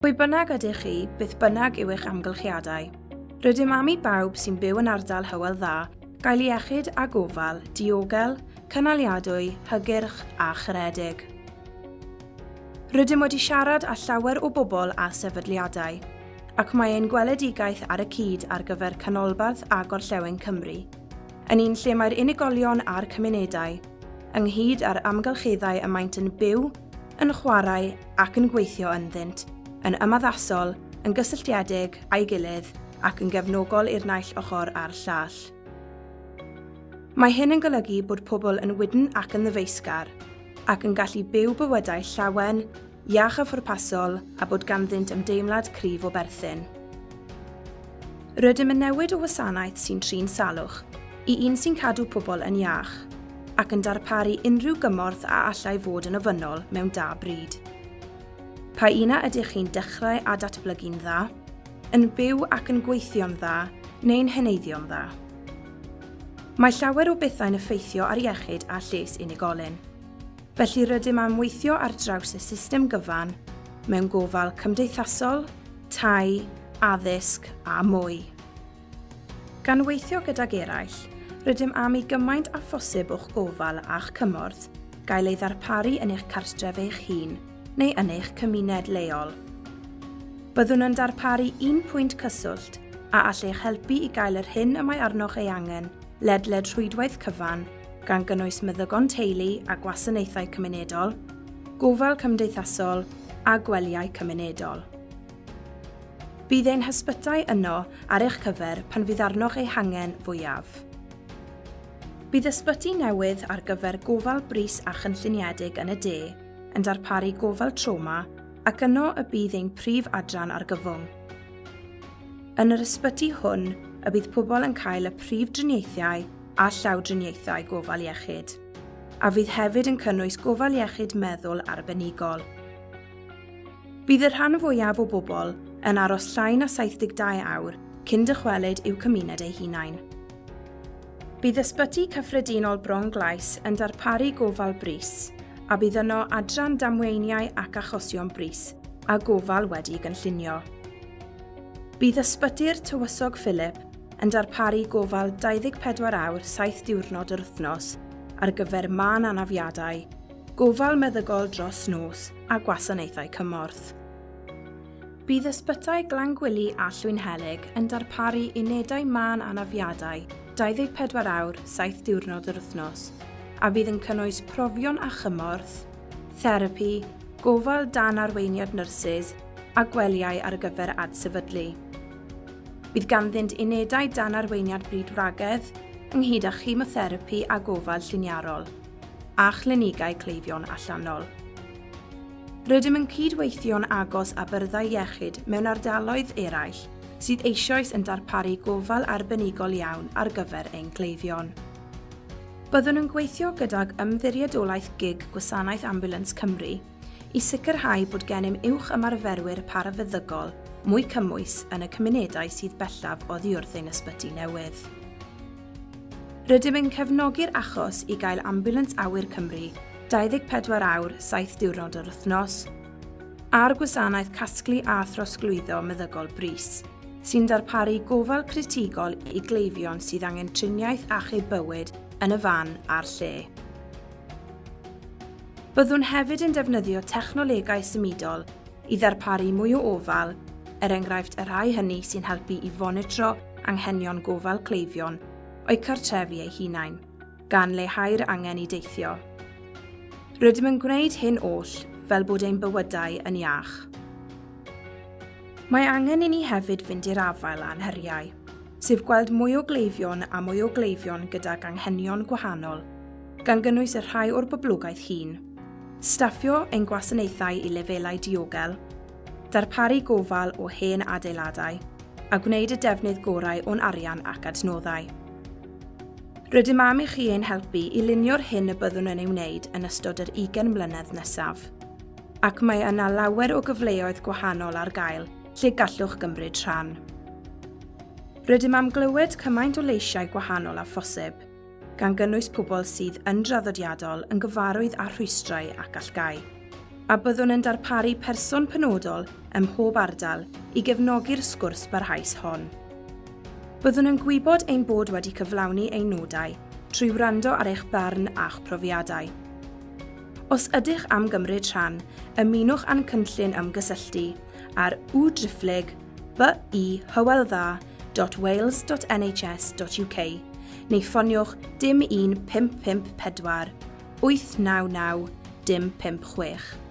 Pwy bynnag ydych chi, beth bynnag yw eich amgylchiadau, rydym am i bawb sy'n byw yn ardal Hywel Dda gael iechyd a gofal diogel, cynaliadwy, hygyrch a charedig. Rydym wedi siarad â llawer o bobl a sefydliadau, ac mae ein gweledigaeth ar y cyd ar gyfer Canolbarth a Gorllewin Cymru yn un lle mae'r unigolion a'r cymunedau, ynghyd â'r amgylcheddau y maent yn byw, yn chwarae ac yn gweithio ynddynt, yn ymaddasol, yn gysylltiedig â'i gilydd ac yn gefnogol i'r naill ochr a'r llall. Mae hyn yn golygu bod pobl yn wydn ac yn ddyfeisgar, ac yn gallu byw bywydau llawen, iach a phwrpasol a bod ganddynt ymdeimlad cryf o berthyn. Rydym yn newid o wasanaeth sy'n trin salwch i un sy'n cadw pobl yn iach ac yn darparu unrhyw gymorth a allai fod yn ofynnol mewn da bryd. Pa un a ydych chi'n dechrau a datblygu'n dda, yn byw ac yn gweithio'n dda neu'n heneiddio'n dda? Mae llawer o bethau'n effeithio ar iechyd a lles unigolyn. Felly rydym am weithio ar draws y system gyfan mewn gofal cymdeithasol, tai, addysg a mwy. Gan weithio gydag eraill, rydym am i gymaint â phosib o'ch gofal a'ch cymorth gael ei ddarparu yn eich cartref eich hun neu yn eich cymuned leol. Byddwn yn darparu un pwynt cyswllt a all eich helpu i gael yr hyn y mae arnoch ei angen ledled rhwydwaith cyfan gan gynnwys meddygon teulu a gwasanaethau cymunedol, gofal cymdeithasol a gwelyau cymunedol. Bydd ein hysbytai yno ar eich cyfer pan fydd arnoch eu hangen fwyaf. Bydd ysbyty newydd ar gyfer gofal brys a chynlluniedig yn y de yn darparu gofal trawma ac yno y bydd ein prif adran argyfwng. Yn yr ysbyty hwn y bydd pobl yn cael y prif driniaethiau a llawdriniaethau gofal iechyd, a fydd hefyd yn cynnwys gofal iechyd meddwl arbenigol. Bydd y rhan fwyaf o bobl yn aros llai na 72 awr cyn dychwelyd i'w cymuned eu hunain. Bydd Ysbyty Cyffredinol Bron-glais yn darparu gofal brys, a bydd yno adran damweiniau ac achosion brys a gofal wedi'i gynllunio. Bydd Ysbyty'r Tywysog Philip yn darparu gofal 24 awr 7 diwrnod yr wythnos ar gyfer mân anafiadau, gofal meddygol dros nos a gwasanaethau cymorth. Bydd ysbytai Glangwili a Llwynhelyg yn darparu unedau mân anafiadau 24 awr 7 diwrnod yr wythnos a fydd yn cynnwys profion a chymorth, therapi, gofal dan arweiniad nyrsys a gwelyau ar gyfer adsefydlu. Bydd ganddynt unedau dan arweiniad bydwragedd, ynghyd â chemotherapi a gofal lliniarol, a chlinigau cleifion allanol. Rydym yn cyd-weithio'n agos â byrddau iechyd mewn ardaloedd eraill sydd eisoes yn darparu gofal arbenigol iawn ar gyfer ein cleifion. Byddwn yn gweithio gydag Ymddiriedolaeth gig Gwasanaeth Ambiwlans Cymru i sicrhau bod gennym uwch ymarferwyr parafeddygol mwy cymwys yn y cymunedau sydd bellaf oddi wrth ein ysbyty newydd. Rydym yn cefnogi'r achos i gael Ambiwlans Awyr Cymru 24 awr, 7 diwrnod yr wythnos, a'r gwasanaeth casglu a throsglwyddo meddygol brys, sy'n darparu gofal critigol i gleifion sydd angen triniaeth achub bywyd yn y fan a'r lle. Byddwn hefyd yn defnyddio technolegau symudol i ddarparu mwy o ofal, er enghraifft y rhai hynny sy'n helpu i fonitro anghenion gofal cleifion o'u cartrefi eu hunain, gan leihau'r angen i deithio. Rydym yn gwneud hyn oll fel bod ein bywydau yn iach. Mae angen i ni hefyd fynd i'r afael â'n heriau, sef gweld mwy o gleifion a mwy o gleifion gydag anghenion gwahanol, gan gynnwys y rhai o'r boblogaeth hŷn, staffio ein gwasanaethau i lefelau diogel, darparu gofal o hen adeiladau, a gwneud y defnydd gorau o'n arian ac adnoddau. Rydym am i chi ein helpu i lunio'r hyn y byddwn yn ei wneud yn ystod yr ugain mlynedd nesaf, ac mae yna lawer o gyfleoedd gwahanol ar gael lle gallwch gymryd rhan. Rydym am glywed cymaint o leisiau gwahanol â phosib, gan gynnwys pobl sydd yn draddodiadol yn gyfarwydd â rhwystrau ac allgau, a byddwn yn darparu person penodol ym mhob ardal i gefnogi'r sgwrs barhaus hon. Byddwn yn gwybod ein bod wedi cyflawni ein nodau trwy wrando ar eich barn a'ch profiadau. Os ydych am gymryd rhan, ymunwch â'n cynllun ymgysylltu ar www bi-hyweldda.wales.nhs.uk neu ffoniwch dim 1554 899 dim 56.